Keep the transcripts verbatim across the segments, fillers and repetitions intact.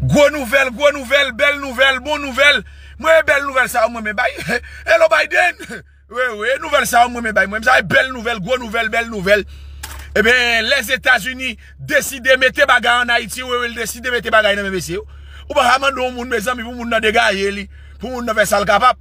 Gwo nouvèl, gwo nouvèl, bèl nouvèl, bon nouvèl. Mwen, bèl nouvèl sa yo mwen renmen bay. Hello Biden. Wi, wi, nouvèl sa yo mwen renmen bay. Mwen, sa e bèl nouvèl, gwo nouvèl, bèl nouvèl. Ebyen, Lèzetazini deside mete bagay ann Ayiti. Wi, wi, l deside mete bagay nan men mesye yo. Ou pa ka mande yon moun, mezanmi, pou moun nan degaje li, pou moun nan fè sa l kapab.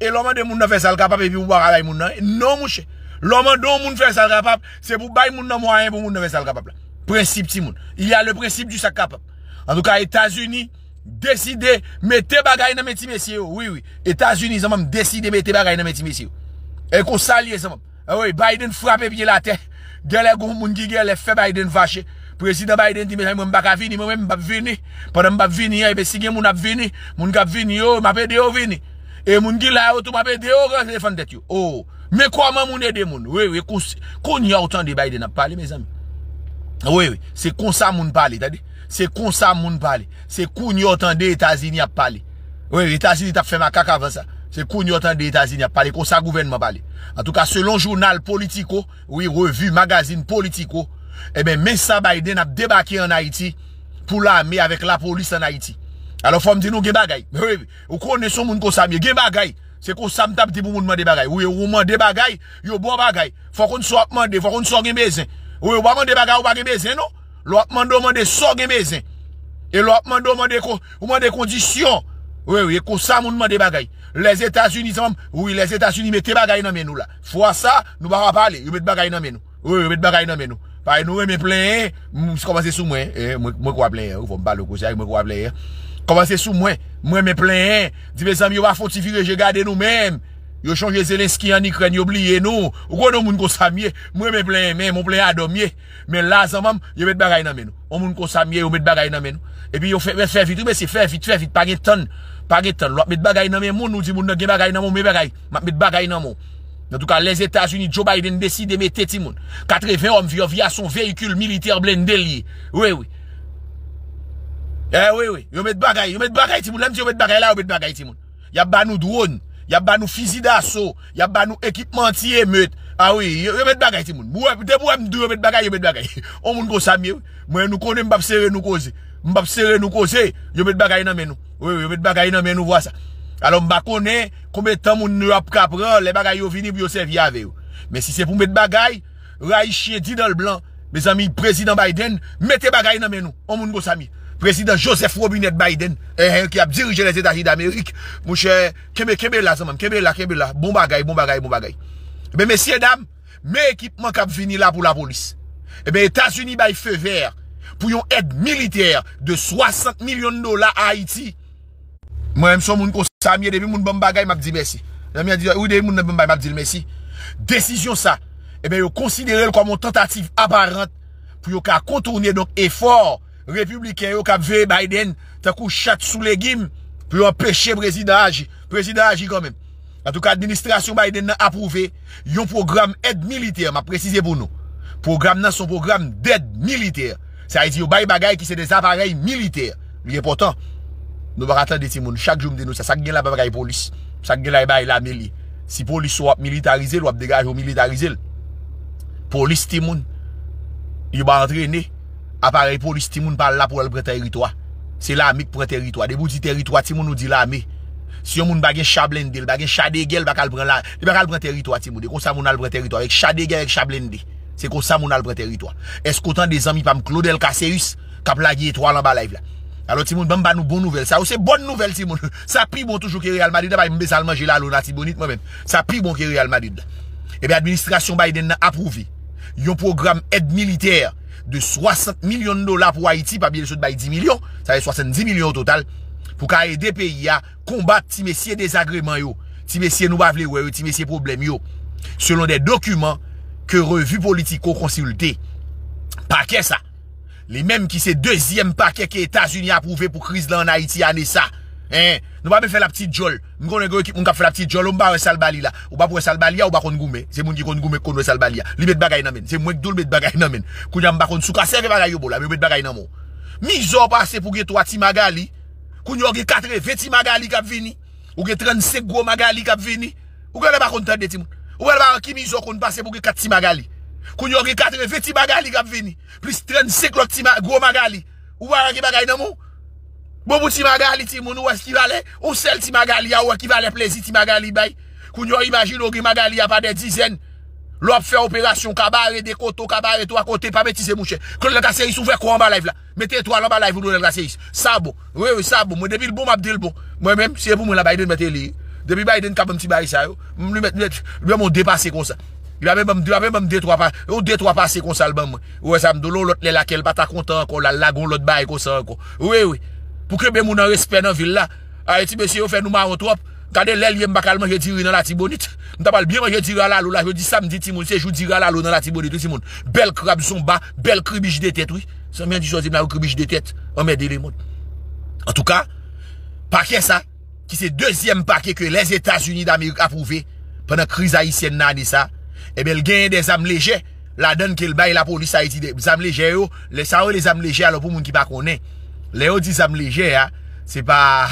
E lè w mande moun nan fè sa l kapab, epi ou pa ka bay moun nan, non, monchè. Lè w mande yon moun fè sa l kapab, se pou bay moun nan mwayen pou moun nan fè sa l kapab la. Prensip timoun. Il y a le principe du sa k kapab. Antouka, Etazini deside mete bagay nan men ti mesye yo. Wi, wi. Etazini, zanmi m, deside mete bagay nan men ti mesye yo. E konsa l ye, zanmi m. A wi, Biden frape pye l atè. Genlè gon moun ki genlè fè Biden fache. Prezidan Biden di, mezanmi, mwen m pa ka vini, mwen menm m p ap vini. Pandan m p ap vini an, ebyen si gen moun ap vini, moun k ap vini yo, m ap ede yo vini. E moun ki la yo tou, m ap ede yo defann tèt yo. O, men kòman moun ede moun? Wi, wi, kous-, kounye a w tande Biden ap pale, mezanmi. Wi, wi, se konsa moun pale, tande. Se konsa moun pale. Se kounye a w tande Etazini ap pale. Wi, Etazini t ap fè makak avan sa. Se kounye a w tande Etazini ap pale. Konsa gouvènman pale. Antouka, selon jounal Politico, wi, revi, magazin Politico, ebyen, men sa Biden ap debake ann Ayiti pou lame avèk lapolis ann Ayiti. Alò, fò m di nou gen bagay. Wi, wi. Ou konnen se yon moun konsa m ye. Gen bagay. Se konsa m t ap di pou moun mande bagay. Wi, ou mande bagay, yo ba w bagay. Fò w konn sa w ap mande, fò w konn sa w gen bezwen. Wi, ou pa mande bagay ou pa gen bezwen, non. Lè w ap mande, w mande sa w gen bezwen. E lè w ap mande, w mande, kon, ou mande kondisyon. Wi, wi, e konsa moun mande bagay. Lèzetazini, zanmi m, wi, Lèzetazini mete bagay nan men nou la. Fwa sa, nou pa ka pale, yo met bagay nan men nou. Wi, yo met bagay nan men nou. Paske nou renmen plenyen, m kòmanse sou mwen, eh, mwen, mwen kwa plenyen, wi, fò m pale w konsa, mwen kwa plenyen. Kòmanse sou mwen, mwen renmen plenyen. Di mezanmi, yo pa fè yon ti vire je gade nou menm. Yo chonje Zelensky ann Ikrèn, yo bliye nou. Ou konnen yon moun konsa m ye, mwen renmen plenyen, men mwen plenyen adò m ye. Men la, zanmi m, yo met bagay nan men nou. Yon moun konsa m ye, yo met bagay nan men nou. Epi yo fè, fè vit, wi, mesye, fè vit, fè vit, pa gen tann. Pa gen tann. Lè w ap met bagay nan men moun, ou di moun nan gen bagay nan men w, men bagay. M ap met bagay nan men w. Antouka, Lèzetazini, Joe Biden deside mete timoun. Katreven òm, vye, vye a se yon veyikil militè blende l ye. Wi, wi. Eh, wi, wi. Yo met bagay, yo met bagay, timoun. Lè m di yo met bagay la, yo met bagay, timoun. Y ap ba nou dwòn, y ap ba nou fizi daso, y ap ba nou ekipman anti-emet. A wi, yo, yo met bagay, timoun. Ou wè, depi w wè m di w yo met bagay, yo met bagay. On moun konsa m ye, wi. Mwen, nou konnen m p ap sere nou koze. M p ap sere nou koze. Yo met bagay nan men nou. Wi, wi, yo met bagay nan men nou, vwa sa. Alò, m pa konnen konbyen tan moun yo ap ka pran, lè bagay yo vini pou yo sèvi avè yo. Men si se pou met bagay, rayi chen di dan l blan. Mezanmi, Prezidan Biden mete bagay nan men nou. On moun konsa m ye. Prezidan Joseph Robinette Biden, eh, eh, ki ap dirije Lèzetazini Damerik. Monchè, kenbe, kenbe la, zanmi m. Kenbe la, kenbe la. Bon bagay, bon bagay, bon bagay. Ebyen, mesye dam, men ekipman k ap vini la pou lapolis. Ebyen, Etazini bay feu vert pou yon èd militè de swasant milyon dola a Ayiti. Mwen menm, se yon moun konsa m ye, depi moun ban m bagay, m ap di mèsi. Zanmi an di, wi, depi moun nan ban m bagay, m ap di l mèsi. Desizyon sa, ebyen, yo konsidere l kòm yon tantativ aparant pou yo ka kontoune, donk, efò repibliken yo k ap veye Biden tankou chat sou legim pou yo anpeche prezidan aji. Prezidan aji kanmenm. Antouka, administrasyon Biden nan apwouve yon pwogram èd militè, m ap presize pou nou. Pwogram nan se yon pwogram dèd militè. Sa vle di yo bay bagay ki se de aparèy militè. Li enpòtan. Nou pa ka tande timoun. Chak jou m di nou sa. Sa k gen la pa bagay polis. Sa k gen la e bagay lame li. Si polis w ap militarize l, w ap degaje w militarize l. Polis timoun, yo pa antrene. Aparèy polis timoun pa la pou al pran teritwa. Se lame k pran teritwa. Depi w di teritwa timoun, ou di lame. Si yon moun pa gen cha blende, l pa gen cha de gè, l pa ka al pran la, li pa ka al pran teritwa timoun. E konsa moun al pran teritwa avèk cha de gè, avèk cha blende. Se konsa moun al pran teritwa. Èske w tande zanmi pa m Claudel Caceus k ap lage etwal anba live la? Alò timoun, ban m ba nou bon nouvèl. Sa yo se bòn nouvèl timoun. Sa pi bon toujou ke Real Madrid la, pa m bezwen al manje lalo Latibonit mwen menm. Sa pi bon ke Real Madrid la. Ebyen, administrasyon Biden nan apwouve yon pwogram èd militè de swasant milyon dola pou Ayiti, pa bliye l sot bay dis milyon, sa fè swasanndis milyon o total, pou ka ede peyi a konbat ti mesye dezagreman yo. Ti mesye nou pa vle wè yo, ti mesye pwoblèm yo. Selon de dokiman ke revi Politico konsilte. Pakè sa, li menm ki se dezyèm pakè ke Etazini apwouve pou kriz la ann Ayiti ane sa. Hein? Nou pa bezwen fè lapti djòl. M konnen gen ekip moun k ap fè lapti djòl, ou m pa wè sa l ba li la. Ou p ap wè sa l ba li a, ou pa konn goumen. Se moun ki konn goumen k konn wè sa l ba li a. Li met bagay nan men n. Se mwen k di w l met bagay nan men n. Kounye a m pa konn si w ka sèvi bagay yo ba w la, men yo met bagay nan men w. Mizè w pase pou gen twa ti Magali. Kounye a w gen katreven ti Magali k ap vini. Ou gen trannsenk gwo Magali k ap vini. Ou genlè pa konn tande timoun. Ou genlè pa wè ki mizè w konn pase pou gen kat ti Magali. Kounye a w gen katreven ti Magali k ap vini. Plis trannsenk lòt ti ma-, gwo Magali. Ou pa wè gen bagay nan men w? Bon, pou Ti Magali, timoun, ou wè ki valè, ou sèl Ti Magali a, ou wè ki valè plezi Ti Magali bay. Kounye a, imajine w gen Magali a pa dè dizèn. Lè w ap fè operasyon, w ka bare de kote, w ka bare twa kote, pa betize, monchè. Claude Lacasséus, ouvè kò anba live la. Mete etwal anba live ou, Claude Lacasséus. Sa bon. Wi, wi, sa bon. Mwen, depi l bon, m ap di l bon. Mwen menm, si se pou mwen la, Biden mete li. Depi Biden ka ban m ti bagay sa yo, m li mèt, mèt, li ban m yon de pase konsa. Li pa menm ban m, li pa menm ban m de twa pa, yon de twa pase konsa l ban mwen. Ou wè sa m di w, yon lòt lè lakèl pa ta kontan ankò, l al lage yon lòt bagay konsa ankò. Wi, wi. Pou kenbe moun an respè nan vil la. Ayiti, mesye, yo fè nou mawon twòp. Gade lè l ye, m pa ka al manje diri nan Latibonit. M ta pral byen manje diri alalo la. Jodi samdi, timoun, se jou diri alalo nan Latibonit, wi, timoun. Bèl krab zonba, bèl kribich de tèt, wi. San mwen di sòti m la, wi, kribich de tèt. Anmède lemonn. Antouka, pakè sa, ki se dezyèm pakè ke Lèzetazini Damerik apwouve pandan kriz ayisyèn nan ane sa, ebyen, l genyen de zam lejè ladan l ke l bay lapolis Ayiti. De zam lejè yo, lè sa yo rele zam lejè, alò, pou moun ki pa konnen, lè yo di zam lejè a, se pa,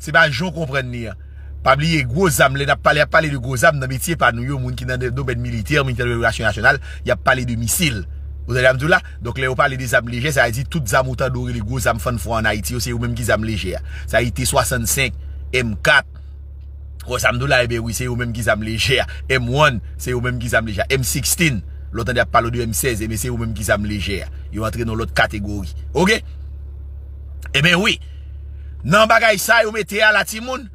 se pa jan w konprann li an. Pa bliye, gwo zam, lè n ap pale, ap pale de gwo zam nan metye pa nou yo, moun ki nan domèn militè, moun ki nan domèn relasyon nasyonal, y ap pale de misil. Ou tande sa m di w la? Donk, lè yo pale de zam lejè, sa vle di tout zam ou tande yo rele gwo zam fann fwa ann Ayiti yo, se yo menm ki zam lejè a. Sa vle di T swasannsenk, M kat. Ou wè sa m di w la, ebyen wi, se yo menm ki zam lejè a. M wan, se yo menm ki zam lejè a. M sikstin, lè w tande y ap pale w de M sèz, ebyen se yo menm ki zam lejè a. Yo antre nan lòt kategori. Oke? Ebyen wi. Nan bagay sa yo mete a la, timoun,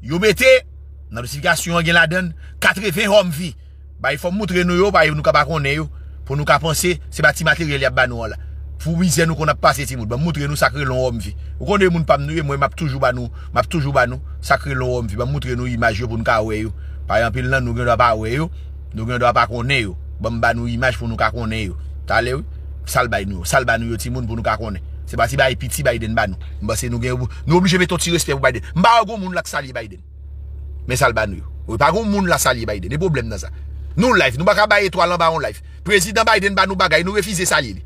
yo mete, nan notifikasyon an gen ladan l katreven Humvee. Bay, fò m moutre nou yo, bay, nou ka pa konnen yo. Pou nou ka panse, se pa ti materyèl y ap ba nou an la. Pou mizè nou konn ap pase, timoun. Ban m moutre nou sa k rele yon Humvee. Ou konnen moun pa m nou ye, mwen m ap toujou ba nou, m ap toujou ba nou sa k rele yon Humvee. Ban m moutre nou imaj yo pou nou ka wè yo. Paske anpil nan nou gen dwa pa wè yo, nou gen dwa pa konnen yo. Ban m ba nou imaj pou nou ka konnen yo. Talè, wi. Sa l bay nou yo. Sa l ba nou yo, timoun, pou nou ka konnen. Se pa ti bagay piti Biden ba nou. M panse nou gen, nou oblije mete yon ti respè pou Biden. M pa wè gon moun la k salye Biden. Men sa l ba nou yo. Wi, pa gon moun la salye Biden. E pwoblèm nan sa. Nou live, nou pa ka bay etwal anba yon live. Prezidan Biden ba nou bagay, nou refize salye li.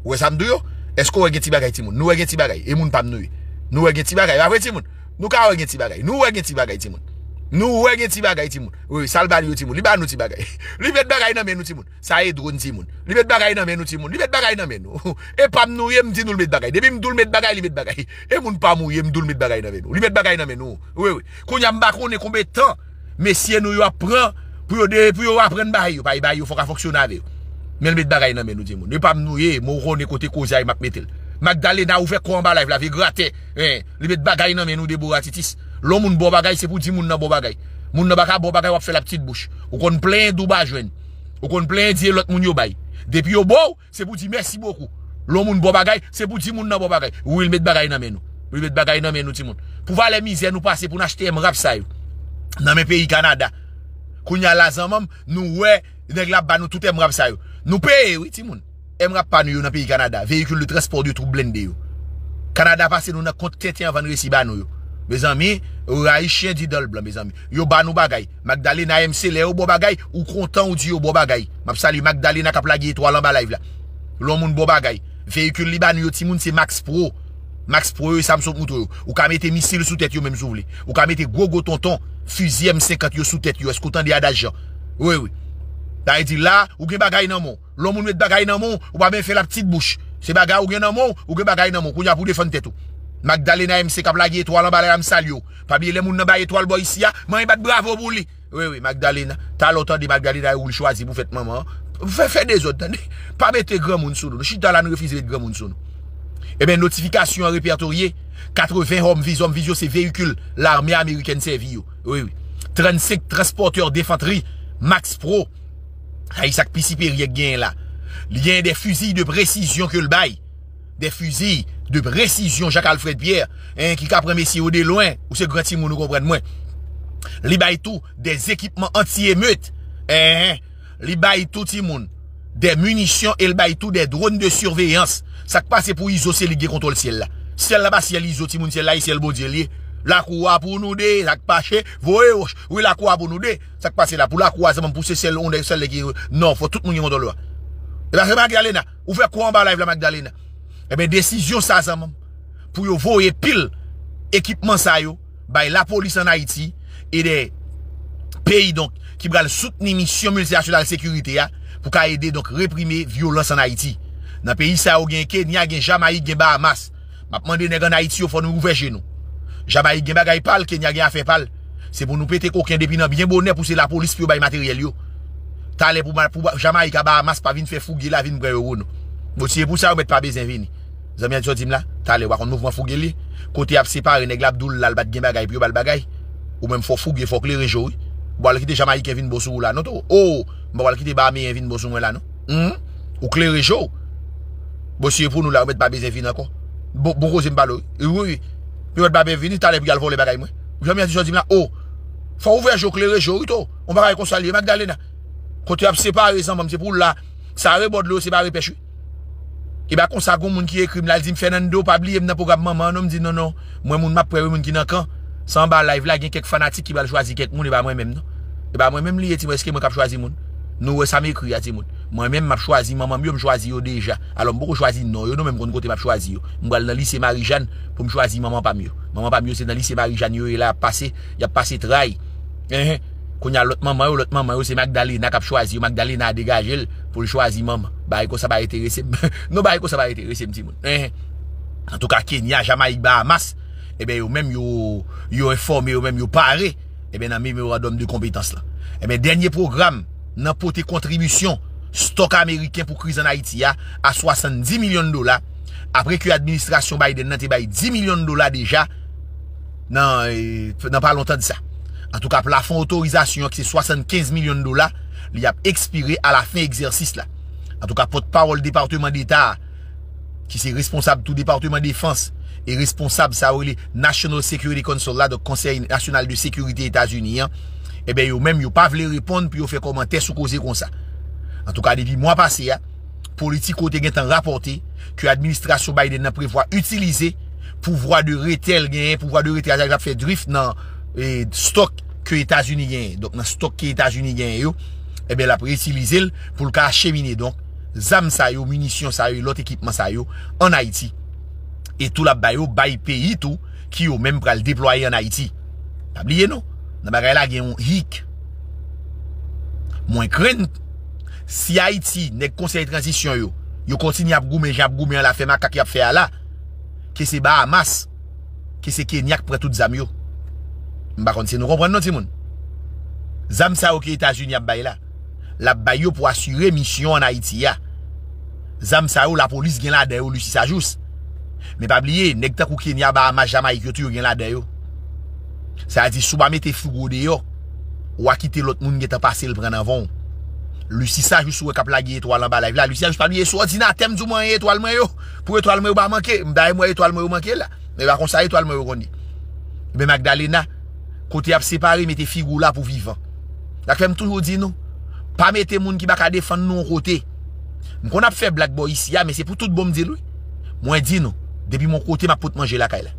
Ou wè sa m di w yo? Èske w wè gen ti bagay, timoun? Nou wè gen ti bagay. E moun pa m nou ye. Nou wè gen ti bagay. Pa vre, timoun? Nou ka wè gen ti bagay. Nou wè gen ti bagay, timoun. Nou wè gen ti bagay, timoun. Wi, wi, sa l ba nou yo, timoun. Li ba nou ti bagay. Li met bagay nan men nou, timoun. Sa e dwòn, timoun. Li met bagay nan men nou, timoun. Li met bagay nan men nou. E pa m nou ye, m di nou l met bagay. Depi m di w l met bagay, li met bagay. E moun pa m ou ye, m di w l met bagay nan men nou. Li met bagay nan men nou. Wi, wi. Kounye a, m pa konnen konbyen tan mesye nou yo ap pran pou yo de, pou yo aprann bagay yo. Paske bagay yo fòk a fonksyone avè yo. Men l met bagay nan men nou, timoun. E pa m nou ye, mwen ou konnen kote koze a ye, m ap mete l. Magdalena, ouvè kò anba live la, vye gratè. Hein, li met bagay nan men nou, Deborah Titis. Lè yon moun ba w bagay, se pou di moun nan ba w bagay. Moun nan pa ka ba w bagay, w ap fè l ap ti bouch. Ou konn plenyen di w pa jwenn. Ou konn plenyen di e lòt moun yo bay. Depi yo ba w, se pou di mèsi bokou. Lè yon moun ba w bagay, se pou di moun nan ba w bagay. Wi, l met bagay nan men nou. Li met bagay nan men nou, timoun. Pou valè mizè nou pase pou n achte M rap sa yo nan men peyi Kanada. Kounye a la, zanmanm, nou wè nèg la ap ba nou tout M rap sa yo. Nou peye, wi, timoun. M rap pa nou yo nan peyi Kanada. Véhicule de transport de troupes blindées yo. Kanada pase nou nan kont tenten anvan n resi ba nou yo. Mezanmi, Ayisyen di dan l blan, mezanmi. Yo ba nou bagay. Magdalena M C, lè yo ba w bagay, ou kontan, ou di yo ba w bagay. M ap salye Magdalena k ap lage etwal anba live la. Lè yon moun ba w bagay. Veyikil li ba nou yo, timoun, se Max Pro. Max Pro yo, sa m sot moutre yo. Ou ka mete misil sou tèt yo menm si w vle. Ou ka mete gwo gwo tonton fizi M senkant yo sou tèt yo. Èske w tande adaj lan? Wi, wi. Sa vle di la, ou gen bagay nan men w. Lè yon moun met bagay nan men w, ou pa bezwen fè l ap ti bouch. Se bagay ou gen nan men w, ou gen bagay nan men w. Kounye a pou w defann tèt ou. Magdalena M C k ap lage etwal anba la, m salye w. Pa bliye lè moun nan bay etwal bò isi a, manyen bat bravo pou li. Wi, wi, Magdalena. Talè w tande Magdalena, ou l chwazi pou fèt manman an. Fè, fè dezòd, tande. Pa mete granmoun sou nou. Nou chita la, nou refize met granmoun sou nou. Ebyen, notifikasyon an repètorye, katreven Humvees, Humvees yo se veyikil lame amerikèn sèvi yo. Wi, wi. Trannsenk transpòtè defantri Max Pro. Sa e sa k pi siperyè k genyen la. Li genyen de fizi de presizyon ke l bay. De fizi de presizyon, Jacques Alfred Pierre, en, ki ka pran mesye yo de lwen. Ou se gran timoun, ou konprann mwen. Li bay tou de zekipman anti-emet. En, li bay tou, timoun, de minisyon e l bay tou de dwòn de siveyans. Sa k pase pou Izo, se li k gen kontwòl syèl la. Syèl la pa syèl Izo, timoun, syèl la e syèl Bondye l ye. Lakou a pou nou de, sa k mache, voye wòch. Wi, lakou a pou nou de. Sa k pase la? Pou lakou a, zanmanm, pou se sèl, on, sèl nèg ki, non, fò tout moun gen kontwòl yo a. E pa se Magdalena. Ou fè kwa anba live la, Magdalena. Ebyen, desizyon sa, zanmanm, pou yo voye pil ekipman sa yo bay lapolis ann Ayiti e de peyi, donk, ki pral soutni misyon miltinasyonal sekirite a pou ka ede, donk, reprime vyolans ann Ayiti. Nan peyi sa yo, gen Kenya, gen Jamayik, gen Bahamas. M ap mande nèg ann Ayiti yo, fò nou ouvè je nou. Jamayik gen bagay pa l, Kenya gen afè pa l. Se pou nou pete koken depi nan byen bonè pou se lapolis pou yo bay materyèl yo. Talè pou, pou Jamayik a Bahamas pa vin fè fouge la vin pran euro nou. Bon, si e pou sa yo mèt pa bezwen vini. Zanmi an di sa w di m la, talè w pa konn mouvman fouge li. Kote y ap separe nèg la ap di w l la l pa t gen bagay pou yo ba l bagay. Ou menm fò fouge, fò klere je w wi. Ou pa pral kite Jamayiken vin bon sou ou la non to. O, m pa pral kite Bahameyen vin bon sou mwen la non. Ou klere je w. Bon, si e pou nou la, yo mèt pa bezwen vin ankò. Bon, bon koze m pale w wi. Wi, wi. Yo mèt pa bezwen vini, talè pou y al vòlè bagay mwen. Ou janm di sa w di m la, o. Fò w ouvè je w, klere je w wi to. Yon bagay konsa l ye, Magdalena. Kote y ap separe zanmanm, se pou w la. Sa rebòd lo, se bare pèch wi. E ba konsa gon moun ki ekri m la, l di m, Fernando, pa bliye m nan pwogram manman an non, m di non, non. Mwen moun m ap prè wi, moun ki nan kan. Sa anba live la, gen kèk fanatik ki pral chwazi kèk moun, e pa mwen menm non. E pa mwen menm li ye, timoun, èske mwen k ap chwazi moun? Nou wè sa m ekri a, timoun. Mwen menm, m ap chwazi manman m yo, m chwazi yo deja. Alò, m poko chwazi non yo, nou menm konn kote m ap chwazi yo. M pral nan lise Marijàn pou m chwazi manman pa m yo. Manman pa m yo, se nan lise Marijàn yo ye la, y ap pase, y ap pase tray. Enhen. Kounye a, lòt manman yo, lòt manman yo, se Magdalena k ap chwazi yo. Magdalena a degaje l pou l chwazi manman. Bagay konsa pa enterese m. Non, bagay konsa pa enterese m, timoun. Enhen. Antouka, Kenya, Jamayik, Bahamas, ebyen, yo menm, yo, yo enfòme, yo menm, yo pare. Ebyen, nan memorandòm de konpetans lan. Ebyen, dènye pwogram nan pote kontribisyon stòk ameriken pou kriz ann Ayiti a, a swasanndis milyon dola, apre ke administrasyon Biden nan te bay dis milyon dola deja nan, eh, nan pa lontan de sa. Antouka, plafon otorizasyon an, ki se swasannkenz milyon dola, li ap ekspire alafen egzèsis la. Antouka, pòtpawòl Depatman Deta a, ki se responsab tou Depatman Defans, e responsab sa yo rele National Security Council la, donk Konsèy Nasyonal de Sekirite Etazini an, ebyen, yo menm, yo pa vle reponn pou yo fè kòmantè sou koze konsa. Antouka, depi mwa pase a, Politico te gentan rapòte ke administrasyon Biden nan prevwa itilize pouvwa de retè l genyen, pouvwa de retè a, sa k ap fè drift nan, eh, stòk ke Etazini genyen. Donk, nan stòk ke Etazini genyen yo, ebyen, l ap reitilize l pou l ka achemine, donk, zam sa yo, minisyon sa yo, e lòt ekipman sa yo ann Ayiti. E tou l ap ba yo, bay peyi tou, ki yo menm pral deplwaye ann Ayiti. Pa bliye non, nan bagay la gen yon hik. Mwen krenn, si Ayiti, nèg Konsèy Tranzisyon yo, yo kontinye ap goumen jan y ap goumen an la, fè makak y ap fè a la, ke se Bahamas, ke se Kenya k pran tout zam yo. M pa konn si nou konprann non, timoun. Zam sa yo ke Etazini ap bay la, l ap bay yo pou asire misyon ann Ayiti a. Zam sa yo, lapolis gen ladan yo, Lucis Ajous. Men pa bliye, nèg tankou Kenya, Bahamas, Jamayik, yo tou yo gen ladan yo. Sa vle di, si w pa mete fougo deyò, w a kite lòt moun gentan pase l pran anvan w. Lucis Ajous ou wè k ap lage etwal anba live la. Lucis Ajous, pa bliye, sou òdinatè m di w mwen etwal mwen yo. Pou etwal mwen yo pa manke. M ta renmen wè etwal mwen yo manke la. Men pa konsa etwal mwen yo konn ye. Ebyen Magdalena, kote y ap separe, mete figi w la pou vivan. Sa k fè m toujou di nou, pa mete moun ki pa ka defann nou yon kote. M konn ap fè blag bò isi a, men se pou tout bon m di l wi. Mwen di nou, depi m yon kote, m ap pot manje lakay la.